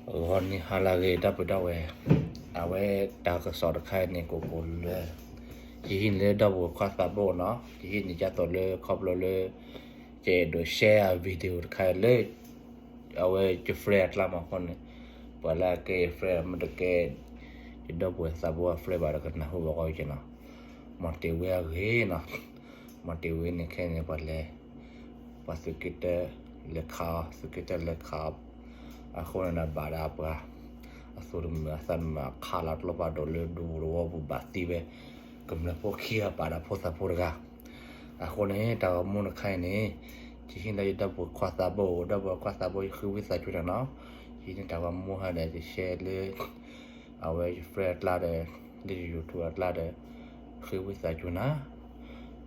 ဂီၤနံၤဟါလၢအဂ့ၤ ဒီပုၢ်ဒီဝဲၢ်, အဝဲတၢ်ကစီၣ်တခါအံၤန့ၣ် ကိးကိးလၢ ယဟံးန့ၢ်လၢဒီပုၢ်ဝဲၢ်ခွါသးဘိနီၤ, ယဟံးန့ၢ်ဒ်သိးလၢခီဖျိလၢ ယအဲၣ်ဒိး share video တခါအံၤလၢ အဝဲယ friend အကျါမးအဃိန့ၣ်, ပှၤလၢအကဲယ friend မ့ၢ်တကဲ ယဒီပုၢ်ဝဲၢ်သးဘိအ friend ဘၣ်ဒီးကနၢ်ဟူဘၣ်အဂီၢ်ကနီၤ, မီၤတ့ၢ်ဝ့အဂ့ၢ်နီၤ, မီၤတ့ၢ်ဝ့န့ၣ်ခဲအံၤန့ၣ် ပှၤလဲၤ ပှၤသုးက့တၢလဲၤခးအီၤ, သုးက့တၢလဲၤခးအီၤ, အဃိန့ၣ်ဒီးဘၣ်ဒီးပှၤ အသူၣ်တမုာ်အသးတမုာ် အခးလီၤကျိဖးဒိၣ်လၢဒူသဝီပူၤဘၣ်သံဝဲ ကမျၢၢ်ဖိခံဂၤ ပာ်ဒီးဖိသၣ်ဖိတဂၤ, အဃိန့ၣ် တၢ်ဂီၤမူတခါအံၤန့ၣ် ယဟံးလၢယဒီပုၢ်ဝဲၢ်ခွါသးဘိ, ဒီပုၢ်ဝဲၢ်ခွါသးဘိ ယဃ့ဝံသးစူၤနၤနီၤ, ယဟံးန့ၢ်တၢ်ဂီၤမူဟါဒီး ယ share လၢ အဝဲယ friend အကျါဒီး လၢယ YouTube အကျါဒီး ဃ့ဝံသးစူၤနၤ,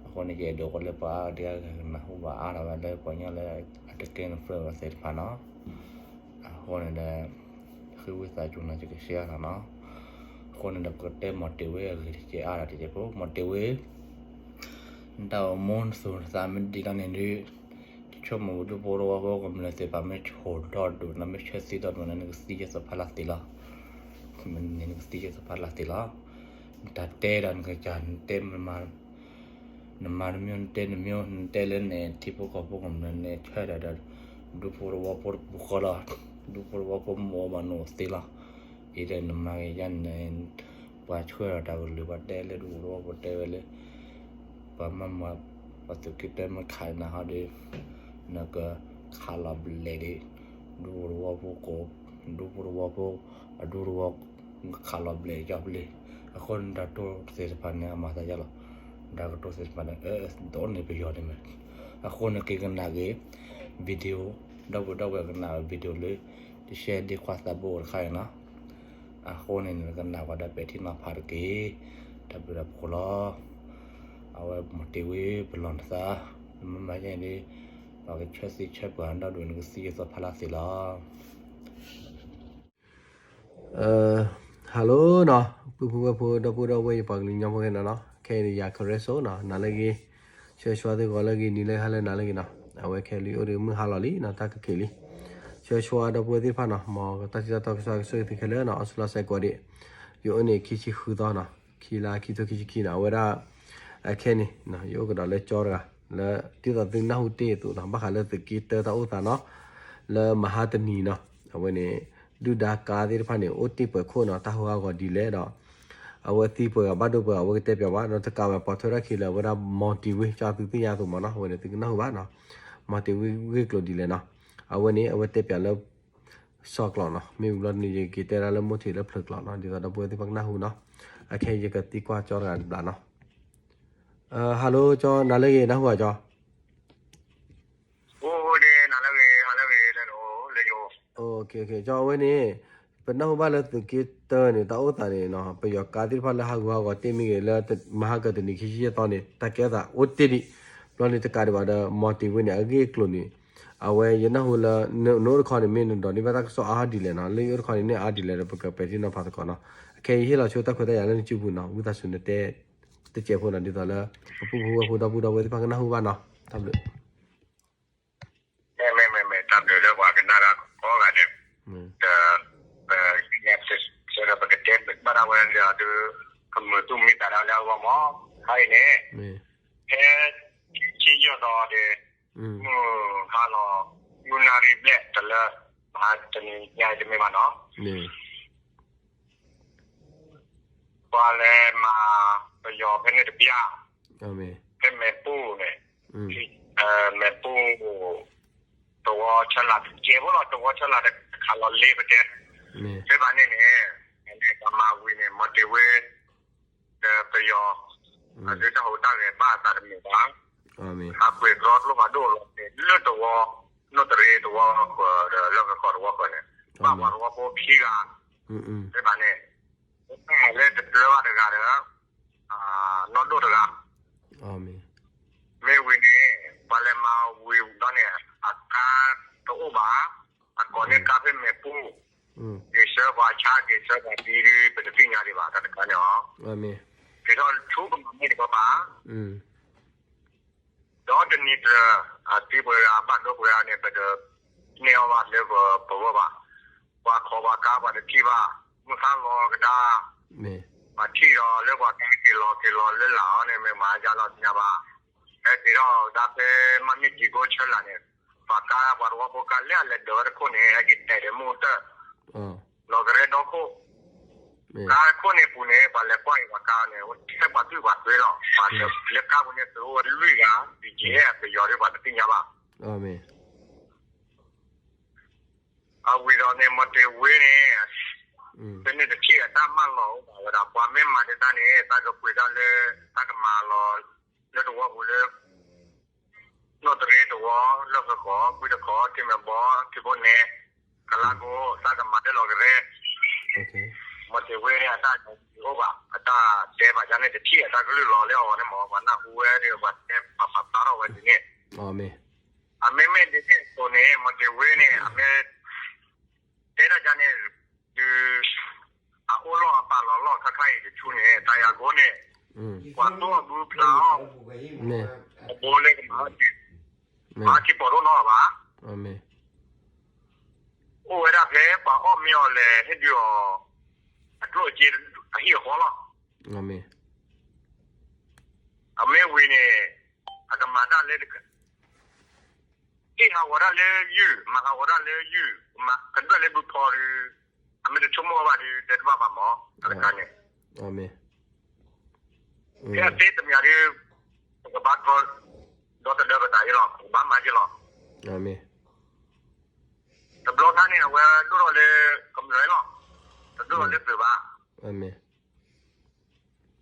အဃိန့ၣ် ယအဲၣ်ဒိးဃီလၢပှၤအါဒံအါဂၤကနၢ်ဟူဘၣ်အါထီၣ်ဝဲလၢပှၤကညီလၢအတကဲန friend ဝဲသ့ၣ်တဖၣ်နီၤ, အဃိန့ၣ်ဒီး ဃ့ဝံသးစူၤနၤ ယက share နၤနီၤ, အဃိန့ၣ်ဒီး ပကတဲမီၤတ့ၢ်ဝ့အဂ့ၢ်တကဲအါဒီးတကဲဖိ မီၤတ့ၢ်ဝ့ နတၢ်အိၣ်မူနသူၣ်နသးမ့ၢ်ဒံးတၢ်န့ၣ်ဒုး, ယဆိကမိၣ်ဒူဖိသဝီဖိကမျၢၢ်သ့ၣ်တဖၣ်မ့ၢ်ဆိၣ်ဒီဒူၣ် နမ့ၢ်ဆၢသံဒီဒူၣ်န့ၣ် နကသံယဲၢ်စီၤဖးလၢ်သ့ၣ်လီၤ, နကသံယဲၢ်စီၤဖးလၢ်သ့ၣ်လီၤ, နတၢ်တဲဒီးနကစၢ် နတဲ နမၤတမံၤ နတဲတမံၤ နတဲလၢနထံဖိကီၢ်ဖိကမျၢၢ်န့ၣ် ဆၢဒီး ဒူဖိသဝီဖိတပူၤဃီလီၤ, ဒူဖိသဝီဖိမ့ၢ်အိၣ်ဘၣ်နအိၣ်သ့လီၤ, အံၤဒီးနမၤဂ့ၤယါန့ၣ် ပှၤဆှၢဒီးတၢ်ကလုၢ် ပှၤတဲလၢဒူဖိသဝီဖိတဲဝဲလၢ ပှၤမၤမၤ ပှၤသုးက့တၢမ့ၢ်ခးနၤဟီဒီး နကခးလီၤဘျဲၣ်ဒီး ဒူဖိသဝီဖိကိး ဒူဖိသဝီဖိ အဒူသဝီ နကခးလီၤဘျဲၣ်ကၠီဘျ့ၣ်, အဃိန့ၣ်တၢ်ကတိၤသ့ၣ်တဖၣ်န့ၣ် အမၤသးယါလီၤ, တၢ်ကတိၤသ့ၣ်တဖၣ်န့ၣ် အဒိးန့ၢ်ပယီၤန့ၣ်မ့ၢ်, အဃိန့ၣ်က့ၤကနၣ်က့ၤ video ဒီပုၢ်ဒီဝဲၢ်ကနၣ် video လၢ တ share ဒ့ခွါသးဘိတခါအံၤနီၤ, အဃိန့ၣ်နကနၣ်ဝဲဒီးပဲာ်ထံနီၤဖးတက့ၢ်, တၢ်ဘျုးတၢ်ဖှိၣ်လီၤ, အဝဲမီၤတ့ၢ်ဝ့ပလီၢ်နသး, နမ့ၢ်မၤယဲန့ၣ်ဒီး ပှၤကဆၢသံဆၢပှၤဒီဒူၣ် နကသံယဲၢ်စီၤဖးလၢ်သ့ၣ်လီၤ. Hello နီၤ, ပုၢ်ဖိဝဲၢ်ဖိ ဒီပုၢ်ဒီဝဲၢ် ယပှၤကလုာ်ကညီဖိခဲလၢာ်နီၤ, ခဲအံၤန့ၣ် ယၤ Careso နီၤ, နၤလၢအဂ့ၤ, ဆၢဂ့ၤဆၢဝါသုဂီၤလၢအဂ့ၤ နံၤလၢအဂ့ၤ ဟါလၢအဂ့ၤနီၤ, အဝဲခဲလၢာ်အိၣ်ဒီးမုၢ်ဟါလီၤလံနီၤ, တၢ်ကခံးလံ, ဆၢဂ့ၤဆၢဝါဒီပုၢ်ဝဲၢ်သ့ၣ်တဖၣ်နီၤ, မ်တၢ်ထံၣ်တၢ်တီကစၢ်ကဆိၣ်ဂ့ၤသုခဲလၢာ်နီၤ, အီစထြ့လယါစဲးကွဲးဒံး, ယအိၣ်န့ၣ်ခံဆံဃုသီနီၤ, ခံလါခံထိခံဆံခံနီၤ, အဝဲဒၣ် အခဲန့ၣ် ယအိၣ်ကဒီးလၢကၠီတဂၤ လၢဒ်သိးသုနၢ်ဟူတ့ၢ်အသိးနီၤ, ဘၣ်ဃးလၢသုးက့တၢတၢ်အိၣ်သးနီၤ, လၢမဟါတနံၤနီၤ, အဝဲန့ၣ် ဒုၣ်ဒါကါသ့ၣ်တဖၣ်န့ၣ် အိၣ်တ့ၢ်ပှဲၤခိၣ်နီၤ, တၢ်ဟူးဟးဂီၤဒ်လဲၣ်ဒီး အဝဲသံပှဲၤဂၤဘၣ်ဒိပှဲၤဂၤ အဝဲကတဲပၠးဘၣ်, ဒီးတကးဝဲပိာ်ထွဲထီၣ်ခံလၢအဝဲဒၣ်မီၤတ့ၢ်ဝ့ ကၠီသုသ့ၣ်ညါအသိးမးနီၤ, အဝဲန့ၣ်သုကနၢ်ဟူဘၣ်နီၤ, မီၤတ့ၢ်ဝ့ဂ့ၢ်ကျိၤဒ်လဲၣ်နီၤ, အဝဲန့ၣ် အဝဲတဲပၠးလၢ စီၢ်ကျီးနီၤ, မ့ၢ်ဝံၤဘျီန့ၣ် ယက့ၤတဲဒၣ်လၢမိၢ်ထံးလၢဖျုးကျီးနီၤ, ဒ်သိးဒီပုၢ်ဝဲၢ်သ့ၣ်တဖၣ်ကနၢ်ဟူနီၤ, အခဲအံၤယကသံကွၢ်ကၠီတဂၤတဘျီနီၤ, Hello ကၠီ နၤလၢအဂ့ၤ နၢ်ဟူဧါကၠီ အိၣ်ဒ့ နၤလၢအဂ့ၤ ဟါလၢအဂ့ၤ လၢနအိၣ်လၢယအိၣ်, ကၠီ အဝဲန့ၣ် ပနၢ်ဟူဘၣ်လၢသုးက့တၢန့ၣ် တၢ်အိၣ်သးန့ၣ်နီၤ, ပယီၤကါသ့ၣ်တဖၣ်လၢဟးဂူာ်ဟးဂီၤတ့ၢ်မ့ၢ်ဂ့ၤ လၢမဟါကတနံၤခံဆံယဲၢ်သီန့ၣ် တၢ်ကဲထီၣ်သးအိၣ်တ့ၢ်ဒံး, ဘျီန့ၣ်တကးဒံးဘၣ်ဒီး မီၤတ့ၢ်ဝ့န့ၣ် အဂ့ၢ်အကျိၤန့ၣ် အဝဲယနၢ်ဟူလၢ နအိၣ်တခီန့ၣ် မ့ၢ်နဒိးန့ၢ်ဘၣ်တၢ်ကစီၣ်အါဒ်လဲၣ်နီၤ, လၢယအိၣ်တခီန့ၣ် န့ၢ်အါဒ်လဲၣ်ဒီး ပကပဲာ်ထံနီၤဖးသကိးနီၤ, အခဲအံၤယဟ့ၣ်လီၤဆိတၢ်ခွဲးတၢ်ယာ်လၢနစုပူၤနီၤ, ဝံသးစူၤနတဲ တစဲးဖိနီၤ, ဒ်သိးလၢ ပပုၢ်ဖိဝဲၢ်ဖိ ဒီပုၢ်ဒီဝဲၢ်သ့ၣ်တဖၣ်ကနၢ်ဟူဘၣ်နီၤ, တၢ်ဘျုး မ့မ့မ့မ့ တၢ်ဘျုးလၢပှၤကနၣ်တၢ်ကိးဂၤဒဲး, ဒီး ပ ဆၢဒီးပကတဲဘၣ်ဒၣ်ဝဲဒီး ကမုာ်သူၣ်မံသးဒၣ်လၢအဂီၢ်မး, ခါအံၤန့ၣ် ဖဲ ခံဆံယဲၢ်သီဒီး မုၢ်ဟါလီၤ မုၢ်နၣ်ရံၣ်ဘျဲၣ်တလၢ မဟါတနံၤညါအံၤတမ့ၢ်ဘၣ်နီၤ ပှၤလဲၤမၤပယီၤဖဲန့ၣ်တဘျီ, ဖဲမဲာ်ပူၤန့ၣ်, မဲာ်ပူၤ တဝီဆၢလၢ်တကဲဖိလီၤ, တဝီဆၢလၢ်တခးလီၤလ့ပတဲ, ဖဲဘၣ်န့ၣ်န့ၣ်, ပှၤမၤဝံၤန့ၣ် မီၤတ့ၢ်ဝ့ ဒီးပယီၤ အဒုးတၢ်ဟူးတၢ်ဂဲၤဘၣ်အသးတမုာ်ဘၣ်, ဟးကွံာ်တြီကျိဖးဒိၣ်လီၤန့ၣ် လၢတဝီ နီၢ်တရ့တဝီဃၢၤဒီး လၢကခီၣ်တဝီဃၢၤန့ၣ်, ဘၣ်ပှၤတဝီဖိခံဂၤ, ဖဲဘၣ်န့ၣ်, လၢတပျၢၤဘၣ်တဂၤဒီး နီၢ်ဒိၣ်တဂၤ, မ့ၢ်ဝံၤန့ၣ် ပှၤလဲၤမၤဝံၤဒီးန့ၣ် အကါတအိၣ်ဘၣ်, အကိးန့ၢ်ကါဖဲမဲာ်ပူၤ, က့ၤဆှၢပှၤဆါ က့ၤဆှၢပှၤသံဒုး ပတသ့ၣ်ညါဒံးဘၣ် တၢ်တခါန့ၣ်လီၤ, က့ၤထီၣ်ဆူပမၤမ့ၢ်တဘၣ်ဘၣ် ဒီးတနံၤကျၢၤ အသံပှဲၤဂၤ အဘၣ်ဒိပှဲၤဂၤန့ၣ် ပတန့ၢ်အီၤဘၣ်လၢပဂီၢ်ဘၣ်, ပှၤခိး ပှၤကါပှၤတထံၣ်ဘၣ်, မုၢ်ဟါလီၤကဒါ, ပှၤထံၣ်ဒီးလၢပှၤကါက့ၤလီၤက့ၤလီၤလၢလာ်အီၤန့ၣ် မ့ၢ်မၤယါလီၤသ့ၣ်ညါဘၣ်, ဟဲက့ၤထီၣ်ဒၣ်ဖဲမ့ၢ်မ့ၢ်က့ၤကိးဆၢလာ်န့ၣ်, ပှၤကါပှၤသဝီဖိကါလၢအလဲၤဒၢးဝဲတခိၣ်န့ၣ် ဟဲက့ၤတဲာ်ဒီးမုၢ်အိၣ်တၢၢ်, လီၤကရဲဒီခိၣ် ကါတခိၣ်န့ၣ်ပူၤန့ၣ် ပှၤလဲၤကွၢ်အံၤပှၤကါန့ၣ် ဟဲပှၤသွံၣ်ပှၤသွဲလီၤ, ပှၤလၢကါပူၤန့ၣ် သုးအိၣ်ဝဲလွံၢ်ဂၤ, ပယီၤဟဲပယီၤဒီးပှၤတသ့ၣ်ညါဘၣ်. အဝံၤဒီးန့ၣ် မီၤတ့ၤဝ့န့ၣ် ဖဲန့ၣ်တထံၣ်အတၢ်မၢလီၤအိၣ်ဘၣ်ဝဲဒၣ် ပှၤမ့ၢ်မၤဒ်တၢ်န့ၣ် တၢ်ကပှ့ၤတၢ်လၢ တၢ်ကမၤလီၤ လၢတဝီပူၤလၢ နီၢ်တရ့တဝီ လၢၢ်ဃၢၤဃီၤ ကွံတခီ ထံမဲာ်ဘီ ထံဖိနဲ ကလါကိ တၢ်ကမၤတၢ်လီၤကရဲ မီၤတ့ၤဝ့န့ၣ် အတၢ်အိၣ်ဘၣ် အတၢ်တဲဘၣ်ဒ်န့ၣ် တထံၣ်အတၢ်ကလုၢ်လီၤလၢအဂီၢ်န့ၣ်မ့ၢ် ပှၤနၢ်ဟူဝဲဒီး ပှၤတဲပှၤပာ်ဖျါထီၣ်ဝဲဒ်န့ၣ် အမ့မ့ၢ်ဒ်န့ၣ်အသိးန့ၣ် မီၤတ့ၤဝ့န့ၣ် အမ့ၢ် တဲတၢ်ကါန့ၣ် ဒုး အအိၣ်လီၢ်အပာ်လီၤလီၢ်ခါခါအံၤတဆူန့ၣ် တၢ်ယၤကိန့ၣ် ပှၤသိၣ်အဘုဖျါအီၤ အဘိလၢကမၤအီၤက့ၤ မၤထံပိာ်ဒိၣ်နီၢ်အီၤဘၣ် အိၣ်ဝဲဒၣ်ဖဲပှၤအီၣ်မ့ၤအီၤလဲၤဟ့ၣ်ဒုးအီၤ အကျိၣ်အစ့အဟံၣ်အဃီလီၤ အမ့ၢ်ဝံၤန့ၣ် အကမၤတၢ်လၢ ဟ့ၣ်ဟးဂီၤတၢ်လၢယုၢ် မၤဟးဂီၤတၢ်လၢယုၢ် ကဒွဲၣ်လၢဘုဖီဒုး အမ့ၢ်တဆိကမိၣ်ဘၣ်ဒီး တဲတဘၣ်ဘၣ်မး တၢ်တခါန့ၣ် ဖဲအသ့တမံၤဒီး ပကဘၣ်ဒီသဒၢပသးအံၤလီၤ ပကဘၣ်မၤက့ၤလီၤ တဘျီခါန့ၣ် အဝဲဒိၣ်ထီၣ်လၢကမျၢၢ်လီၤ တဒိၣ်ထီၣ်လၢသုးဘၣ်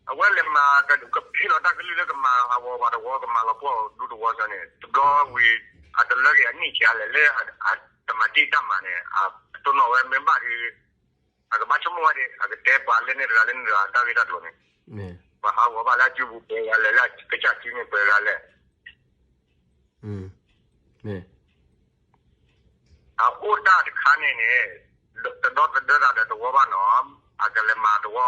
အဝဲလဲၤမၤကဟ့ၣ်လီၤတၢ်ကလုၢ်လၢကမၤဟးဂီၤပှၤတဝီ ကမၤလီၤပှီၢ်ဒူတဝီန့ၣ် တဘျီဝံၤ အတလၢက့ၤအနံၣ်ဆံးလဲၣ်လၢ အတမၤတံၢ်တၢ်မၤန့ၣ် အတိၢ်နီၣ်ဝဲမ့ၢ်ဘၣ်ဒီး အကဘၣ်ဆိကမိၣ်ဝဲဒၣ် အကတဲပှၤလၢန့ၣ်တဂၤလၢန့ၣ်တဂၤ တၢ်ဂ့ၢ်တၢ်ကျိၤန့ၣ် ပှၤဟးဂီၤဘၣ်လၢအစုပူၤပှဲၤဂၤလဲၣ် လၢအကစၢ်စုန့ၣ်ပှဲၤဂၤလဲၣ် အအိၣ်တၢ်တခါန့ၣ်န့ၣ် တဒီသဒၢတၢ်ဒီးတဝီဘၣ်နီၤ အကလဲၤမၤတဝီ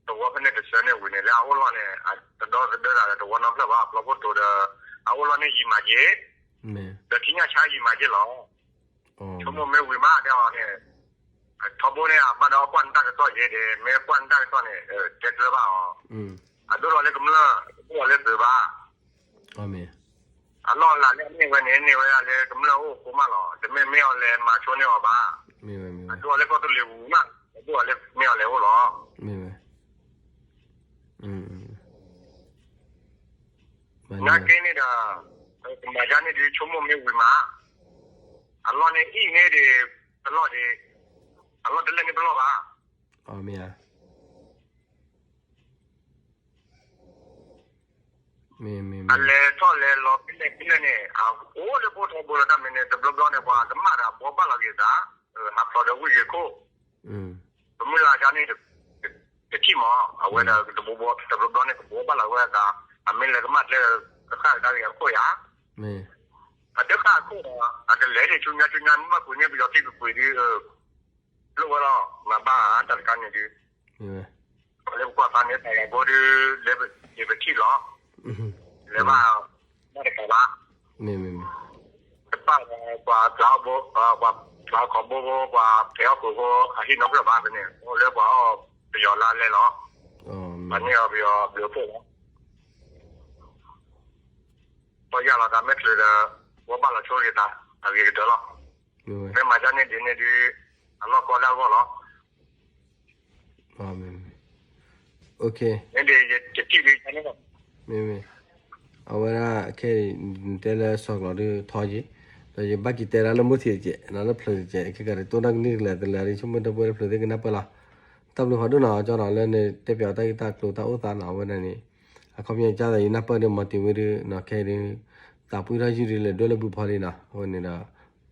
တဝီဖဲန့ၣ်တဆၢန့ၣ်ဝံၤန့ၣ် လၢအအိၣ်လီၢ်န့ၣ် တဒီသဒၢတၢ်ဒီးတဝီနီတဖျၢၣ်ဘၣ် အဘျီဖိတိၤဒီး အအိၣ်လီၢ်န့ၣ်ယံၤမးက့ၤ ဒီးထံညၣ်ဆါယံၤမးက့ၤလီၤ ဆိကမိၣ်မ့ၢ်ဝံၤမးတဲအီၤန့ၣ် ထီဘိန့ၣ် အဘၣ်ဒီးကွၢ်နတၢ်ကစီၣ်ယဲဒီး မ့ၢ်ကွၢ်နတၢ်ကစီၣ်န့ၣ် တဲကျၢၤဘၣ်အီၤ အဒိၣ်ထီၣ်လၢကမျၢၢ် အဒိၣ်ထီၣ်လၢသုးဘၣ် အလီၢ်အလၤလၢအန့ၢ်ဝဲန့ၣ် န့ၢ်ဝဲဒၣ်လၢကမျၢၢ်အိၣ်အဃိမးလီၤ. တမ့ၢ်မ့ၢ်အီၤလဲၤမၤဆိန့ၢ်အီၤဘၣ်. အဒိၣ်အီၤလၢကီၢ်သူလ့ၤပူၤမး, အဒိၣ်အီၤလၢမ့ၢ်အီၤလဲၤအိၣ်လီၤ. နာ်က့န့ၣ်ဒီး ကမၤယါန့ၣ်ဒုးဆိကမိၣ်မ့ၢ်ဝံၤမး, အလီၢ်န့ၣ်အံၣ်န့ၣ်ဒံး, တလီၢ်ဒံး, အလီၢ်တလဲၣ်န့ၣ်ပလီၢ်ဘၣ်. အလဲၤထီၣ်လဲၤလီၤဖဲလဲၣ်ဖဲလဲၣ်န့ၣ် အအိၣ်လၢပအိၣ်ထီဘိလီၤတၢ်မ့ၢ်န့ၣ် တဘျီဘျီန့ၣ် ပှၤကမၣ်ဒီးအဘှီဘၣ်လီၤက့ၤသး, ဟးဖျိးဒီးဝ့ၢ်ဂ့ၤခိၣ်, ပမုၢ်လၢ်အကါန့ၣ် တထံၣ်မး, အဝဲဒၣ်တဘိဘိ တဘျီဘျီန့ၣ် ကဘှီဘၣ်လီၤဝဲသး, အမ့ၢ်လဲၤကမၣ်ကျဲ ကဃၣ်ကဒါက့ၤအခိၣ်ယါ, အတဃၣ်အခိၣ်ဒီး အကလဲၤဒံးဆူညါဆူညါ မ့ၢ်ဘၣ်ကွံာ်န့ၣ် ပယီၤသံကွံာ်ကွံာ်ဒုး လိၣ်ဝဲလီၤ, မၤဘၣ်တၢ်တခါန့ၣ်ဒုး, လၢပကွၢ်ဖးန့ၣ် တၢ်ဂၤဘိဒုး လဲၤပထံၣ်လီၤ, လဲၤဘၣ် ဘၣ်တကးဘၣ်, တပၣ်ပှၤဖျါဘိ, ပှၤဖျါခီဘိဘိ ပှၤဖဲးအီၣ်ခိၣ်ဘိ အဟံၣ်နီတဖျၢၣ်ဘၣ်ဖဲန့ၣ် အိၣ်လၢပှၤအီၣ်ပယီၤလါလဲလီၤ, ပှၤန့ၢ်အီၤပယီၤဘျုးဖှိၣ်လီၤ. ပှၤယၢ်လီၤသးမဲာ်ချၢဒီး ဝဲဘၣ်လီၤဆိဂ့ၤသး အဂ့ၤကတၢၢ်လီၤ. မ့ၢ်မၤဒ်န့ၣ်ဒ်န့ၣ်ဒုး အလီၢ်ကီလၢအဂီၢ်လီၤ. မ့ၢ်ဒ်ယထံၣ်ဒ်န့ၣ်လီၤ. မ့ၢ်မ့ၢ်, အဝဲဒၣ်ခဲအံၤ နတဲလၢစီၤကျီးဒုးထီယံၤ, ဒီးယဘၣ်က့ၤတဲဒၣ်လၢမိၢ်ထံးတကဲး လၢဖျၢၣ်တကဲး ခဲကၤဒ်တိၢ်နီၣ်ကနံၣ်ကလဲာ်တလဲာ်ဒ် ဆိကမိၣ်ဒီပုၢ်ဝဲၢ်တဖျၢၣ်သ့ၣ်ကနၢ်ပၢၢ်လီၤ. တၢ်ဘျုးဖးဒိၣ်နီၤ ကၠီနီၤ လၢနတဲပၠးတၢ်ဂ့ၢ်တၢ်ကျိၤတၢ်အိၣ်သးနီၤ အဝဲဒၣ်န့ၣ်, အခီပညီကၢ်သးယနၢ်ပၢၢ်ဒီးမီၤတ့ၤဝ့ဒုး ခဲအံၤဒုး သးပှံၢ်ထီၣ်ယုၢ်ဒုးလဲၤဒွဲၣ်လၢဘုဖီလံနီၤ အဝဲန့ၣ်ဒီး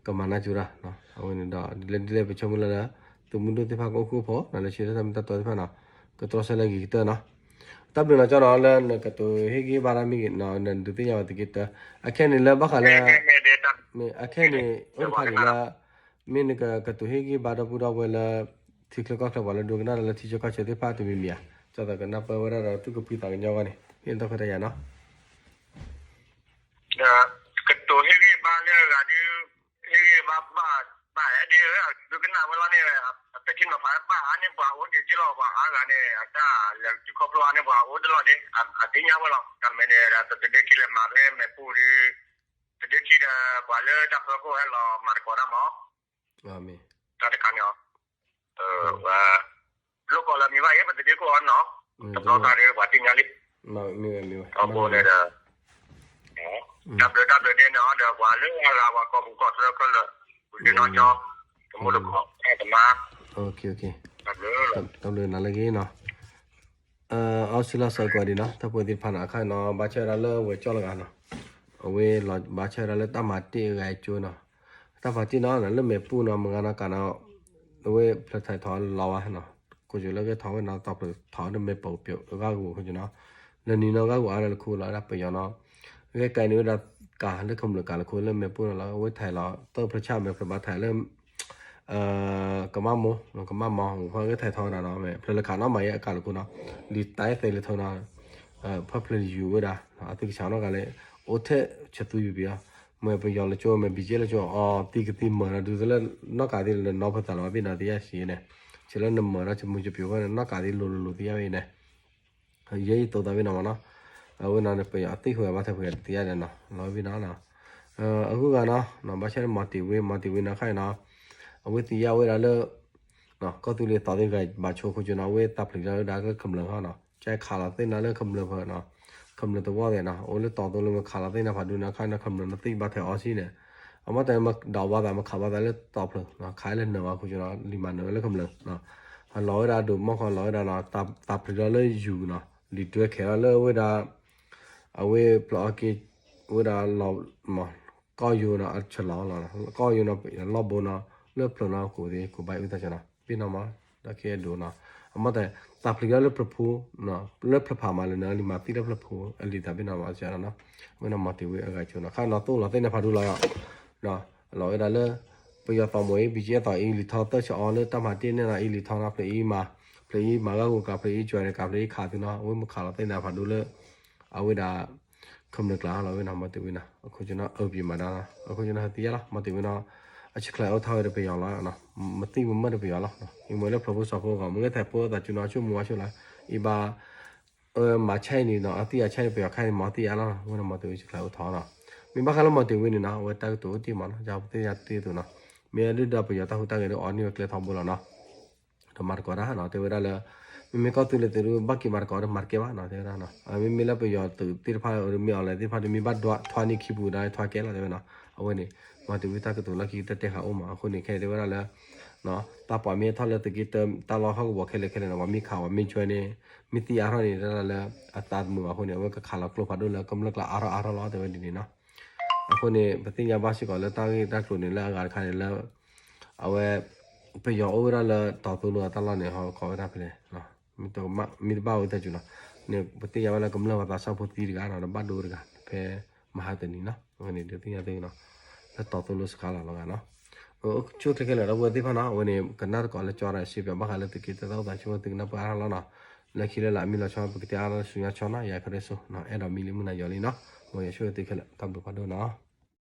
ကမၤနၢ်စူၤတၢ်, အဝဲန့ၣ်ဒီး ဒ်လဲၣ်ဒ်လဲၣ်ပဆိကမိၣ်လၢလၢ သုးမုၢ်ဒိၣ်သ့ၣ်တဖၣ်ကအိၣ်ဃူအိၣ်ဖိး လၢဆၢထၢၣ်တၢ်မ့ၢ်တၢ်တီသ့ၣ်တဖၣ်နီၤ ကတြီဆၢလၢအဂ့ၤကတၢၢ်နီၤ. တၢ်ဘျုးနီၤကၠီနီၤ လၢနကတိၤဟ့ၣ်ဂံၢ်ဘါတၢ်မ့ၢ်ဂ့ၤနီၤ နဒုးသ့ၣ်ညါဝဲသက့တၢၢ် အခဲန့ၣ်လၢဘၣ်ဃးလၢ အခဲန့ၣ် အိၣ်တခါန့ၣ်လၢ မ့ၢ်နကကတိၤဟ့ၣ်ဂံၢ်ဘါဒီပုၢ်ဒီဝဲၢ်လၢ ထံချၢကီၢ်ချၢပှၤလၢဒိကနၣ်လၢထံဆၢကီၢ်ဆၢသ့ၣ်တဖၣ်တမံၤမံၤဧါ, ကၠီသးကနၢ်ပၢၢ်ဝဲဒၣ်ဒီးသူၣ်ကဖှံသးကညီအဂီၢ်န့ၣ် ဟ့ၣ်လီၤတၢ်ခွဲးတၢ်ယာ်နီၤ. ဒီးကတိၤဟ့ၣ်ဂံၢ်ဘါလၢအဂၤဒုး ဟ့ၣ်ဂံၢ်ဘါဘၣ်ဘၣ်အဲၣ်ဒ် ဒိကနၣ်ဝဲလီၤန့ၣ် ထံနီၤဖးဘၣ်အါန့ၢ်ပှၤအိၣ်ဒံးက့လီၤ ပှၤအါဂၤန့ၣ် အတၢ်လဲၤတခီဖျိအါန့ၢ်ပှၤအိၣ်တလီၤဒံး အသ့ၣ်ညါဝဲလီၤ တၢ်မ့ၢ်န့ၣ်ဒီး တဒ့ခံလဲၤမၤဖဲမဲာ်ပူၤဒီး တဒ့ခံဒီး ပှၤလၢတၢ်ဖၢခိၣ်ဟဲလီၤမၤသကိးတၢ်မး တၢ်တခါန့ၣ် လိၣ်ကီးလၢမံၤဘၣ်အံၤ ပတဒ့ခိၣ်အီၤနီၤ တဘျီသးဒီး ပှၤသ့ၣ်ညါလံ အဃိန့ၣ်ဒီး တၢ်ဘျုးတၢ်ဘျုးဒ်န့ၣ်ဒီး ပှၤလၢအဂၤပှၤကီၢ်ပူၤကီၢ်ချၢခဲလၢာ် ပူၤဒ့နီၢ်ကၠီ တမူတကိး တၢ်တမါ တၢ်ဘျုးလီၤ တၢ်ဘျုးနၤလၢအဂ့ၤနီၤ အီစံလီၤစၢၤကွၢ်ဒံးနီၤ တၢ်ဖိသ့ၣ်တဖၣ်န့ၣ် အခါနီၤ ဘၣ်ဆၢဝဲဒၣ်လၢဝဲၢ်ကၠီလီၤဂၤနီၤ အဝဲဘၣ်ဆၢဝဲဒၣ်လၢတၢ်မၤတ့ၢ်အဂၤကၠိနီၤ တၢ်မၤတ့ၢ်နီၤ လၢမဲာ်ပူၤနီၤ မုၢ်ဂၤနီၤကးနီၤ အဝဲဖျၢၣ်ထၢၣ်ထီၣ်လီၤဝဲနီၤ ကိးကၠိလၢကထီၣ်ဝဲနီၤ တီၢ်ဖျၢၣ်ထီၣ်ဝဲဒၣ်မဲာ်ပူၤပၠိအဂၤကဝီၤခိၣ်ကၠိနီၤ လၢနံၤနီၤဂၤကဝီၤအါလၢလၢခိၣ်လီၤဝဲဒၣ်ပယီၤနီၤ ဂဲကဲန့ၣ်ဝဲဒၣ်ကးလၢကမျၢၢ်ကးလၢခိၣ်လၢမဲာ်ပူၤနီၤလီၤ အဝဲထဲးလီၤ တၢ်ဖျၢၣ်ဆၣ်မဲာ်ဖျၢၣ်ဘၣ်ထဲးလၢ ကမၣ်မိၢ် ကမၣ်မီၤ ဖဲကထဲးထီၣ်ဝဲဒၣ်နီၤ ဖျၢၣ်လၢခးနီၤမၤယဲအကးလၢခိၣ်နီၤ လံာ်တၢ်အဲၣ်သဲးလၢထီနီၤ ဖဲဖျၢၣ်ယူၤဝဲဒၣ် အသုကဆးနီၢ်ကးလၢ အိၣ်ထဲဆသူယူၤပယီၤ မ့ၢ်ပယီၤလၢကၠိ မ့ၢ် ဘီကၠ့ လၢကၠိ အီသံကသံမၤဒီး ဒုးသလၢနီၢ်ကးသ့ၣ်လၢနီၢ်ဖၢသးလီၤဘၣ်ဘ့ၣ်နီၤ သ့ၣ်ညါစံးန့ၣ် ဆဲးလၢနမၤဒီး ကမုၢ်ကပျိၤဖဲန့ၣ် နီၢ်ကးသ့ၣ်လိၤလိၤလိၤသ့ၣ်ညါဘၣ်အံၤန့ၣ် ယဲယသိးသးဘၣ်နီၤမးနီၤ အဝဲနီၤ ပယီၤအသ့ၣ်ဃုာ်ဘၣ်ထဲပှဲၤသ့ၣ်ညါဒီးနီၤ လီၤဘၣ်နီၤ အဃိဂၤနီၤ ဘၣ်ဆၣ်န့ၣ် မီၤတ့ၤဝ့ မီၤတ့ၤဝ့နီၤခါအံၤနီၤ အဝဲသ့ၣ်ညါဝဲဒၣ်လၢ ကီၢ်သူလ့ၤသီသ့ၣ်တဖၣ်ဘၣ်ဆိခိၣ်ကၠိနီၤ အဝဲတၢ်ပျံၤလီၤဝဲဒၣ်လၢကမျၢၢ်ဟီနီၤ ကဲခးလီၤသ့ၣ်နၤလၢကမျၢၢ်ဖၢနီၤ ကမျၢၢ်သဝီသ့ၣ်နီၤ အိၣ်လၢတီၤသိလၢမ့ၢ်ခးလီၤသ့ၣ်နၤဖးဒိၣ်နီၤခါန့ၣ် ကမျၢၢ်နသ့ၣ်ဘၣ်ထဲးအီၤဆံန့ၣ် အမ့ၢ်တၢ်မ့ၢ်ဒိးဘၣ်သးမ့ၢ်ခးဘၣ်သးလၢတီၤဖျၢၣ် ခးလၢနၢၤဘၣ်ခိၣ်ကၠိနီၤ လံာ်မၤနၢၤဝဲလၢကမျၢၢ် လီၤဝဲဒၣ်ဒိၣ်မီၢ်ခီလီၤဝဲဒၣ်နီၤ တၢ်ပျံၤလီၤလၢယူၤနီၤ လံာ်တွဲခဲးလီၤလၢဝဲဒၣ် အဝဲဖျၢၣ်အီက့ၤ ဝဲဒၣ်လီၤ ကီၢ်ယိၤနီၤ အဆလီၤလီၤ ကီၢ်ယိၤနီၤ လီၢ်ဘိနီၤ လၢဖျၢၣ်နီၤ ကိးသ့ကိးဘၣ်အုၣ်သးကၠိနီၤ ဘ့ၣ်နီၤမး ဒီးကဲဒိၣ်နီၤ အမ့ၢ်တၢ် တၢ်ပျံၤလီၤလၢဖျၢၣ်ဖိ လၢဖျၢၣ်ဖးမးလၢနၢၤ လံာ်မၤသံလၢဖျၢၣ်ဖိ အလံာ်သးဘ့ၣ်နီၤမးကၠိနီၤ ဝဲနီၤမီၤတ့ၤဝ့အဂၤကၠိနီၤ ခါနီၤသိၣ်လီၤသ့ၣ်နၤဖးဒိၣ်လီၤ လီၤဝဲဒၣ်လၢ ပယီၤသီမိၢ်အံၤ ဘံၣ်ကၠ့အသီအံၤ လံာ်ထီသၢဆၢအီၤလၢတၢ်မၤတ့ၢ်န့ၣ်နီၤ အံၤလံာ်ထီနီၤ ဖျၢၣ်အံၤမၤ ဖျၢၣ်အံၤမၤဂၤဂိၢ်ကး ဖျၢၣ်အံၤကွဲးန့ၣ်ကး ဖျၢၣ်အံၤခးသုနီၤ အဝဲမ့ၢ်ခးလီၤသ့ၣ်နၤဖးဒိၣ်လၢ အဝဲဒၣ် ခမျၢၣ်ကျါလီၤဝဲနီၤ မီၤတ့ၤဝ့နီၤ အခိၣ်ကၠိနီၤ အၢပယီၤမၤဒါနီၤ အခိၣ်ကၠိနီၤ ဟဲသ့ၣ်ညါလီၤ မီၤတ့ၤဝ့နီၤ အဆဲးကျိးအိၣ်ထီၣ်ဝဲဒီးပယီၤလီၤ မ့ၢ်သံမ့ၢ်မ့ၢ်ဒီးပယီၤလီၤ အံၤမ့ၢ်လၢဖျၢၣ်ဖိစီၤဖိအဂီၢ် မ့ၢ်ဂ့ၢ်ထဲးဖိသးကၠိနီၤ ဆိကမိၣ်ဝဲဆိလၢ အံၤဘၣ် မၤဆါအံၤန့ၣ်နီၤ အသံအဆါအံၤပယီၤခါအံၤမၤသံအါလီၤ ဝဲနီၤမီၤတ့ၤဝ့ဆဲးကျိးအိၣ်ထီၣ်နီၤ မ့ၢ်ဘၣ်ဃးလၢမီၤတ့ၤဝ့န့ၣ်နီၤ အဝဲတၢ်ကတိၤအိၣ်တ့ၢ်မးနီၤ ယပသ့ၣ်ညါတ့ၢ်အသိးနီၤ မ့ၢ်ဒုၣ်ဒါပယီၤတၢ်ဟူးတၢ်ဂဲၤဒီးအီၤန့ၢ်ဝဲကျဲထီဘိလီၤနီၤ ဒီးမၤသကိးတၢ်နီၤ တဲဝဲဒၣ်လၢ မ့မ့ၢ်ကီၢ်သူလ့ၤသုးဒုး ဘၣ်က့ၤမၤသကိးဒီးမၤတကဲဘၣ်နီၤ တဲဝဲဒၣ်နီၤ မ့မ့ၢ်လၢပယီၤသုးသ့ၣ်တဖၣ်ဒီးမ့ၢ်အီၤလဲၣ်သ့ၣ်တဖၣ်ဒီး မ့ၢ်ဘၣ်ဒွးထွါန့ၢ်ခံပူၤဒီးထွါကဲလီၤ တဲဝဲနီၤ အဝဲန့ၣ် မီၤတ့ၤဝ့တၢ်ကတိၤလီၢ်ခံကတၢၢ်တဲဃာ်အိၣ်မး အဃိန့ၣ် ခဲအံၤတဲဝဲဒၣ်လၢ တၢ်ပှၤမ့ၢ်ထီၣ်လၢသုးက့တၢ တၢ်လီၢ်ဟီၣ်ကဝီၤခဲလၢာ်ခဲလၢာ်န့ၣ် ပှၤမ့ၢ်ခးပှၤမ့ၢ်ကွဲန့ၣ် မ့ၢ်သံအါထီၣ်န့ၣ် တဲဒၣ်လၢ အသးတမုာ်ဘၣ်အဃိန့ၣ် အဝဲကခးလီၤကျိဖးဒိၣ်လၢကမျၢၢ်ကျါအါထီၣ်အါထီၣ်လီၤ တဲဝဲဒ်န့ၣ်နီၤ အဃိန့ၣ် ပသ့ၣ်ညါဘၣ်စ့ၢ်ကီးလၢတၢ်ဂ့ၢ်တၢ်ကျိၤန့ၣ် လၢအဂၤတခါန့ၣ်လၢ အဝဲ ပယီၤအိၣ်ဝဲဒၣ်လၢတီၤသိလၢအတၢ်လီၢ်န့ၣ် ဟီခီဝဲဒၣ်ဖဲလဲၣ် မ့ၢ်တဘၣ်ဝဲတၢ်ကၠိနီၤ န့ၣ် ပသ့ၣ်ညါဝဲလၢကမျၢၢ်ပှၤသးစၢ်ဖိသံတဂၤနီၤ ဒီးဘၣ်ဒိတဂၤ ဖဲမဟါတနံၤနီၤ အဝဲန့ၣ်ဒုးသ့ၣ်ညါသုနီၤ လၢတီၤသိလၢစခါလီၤလီၤဂာ်နီၤ အိၣ်ဆူၣ်ချ့ခဲလၢာ်ဒီပုၢ်ဝဲၢ်သ့ၣ်တဖၣ်နီၤ အဝဲန့ၣ် ကနၣ်သကိးလၢကၠီဒီးစံးပၠးဘၣ်ဃးလၢသုးက့တၢ်သၣ်အိၣ်သးဆိ သုကနၢ်ပၢၢ်အါထီၣ်လီၤနီၤ လၢခံလၢလာ်အမံၤလီၤဆီ ပကတဲအါထီၣ်ဆူညါဆီနီၤ ယၤခရ့စိနီၤ အဲၣ်ဒိးမံလံမုၢ်နၤယီၤလံနီၤ မ်ယွၤဆိၣ်ဂ့ၤသုခဲလၢာ် တၢ်ဘျုးဖးဒိၣ်နီၤ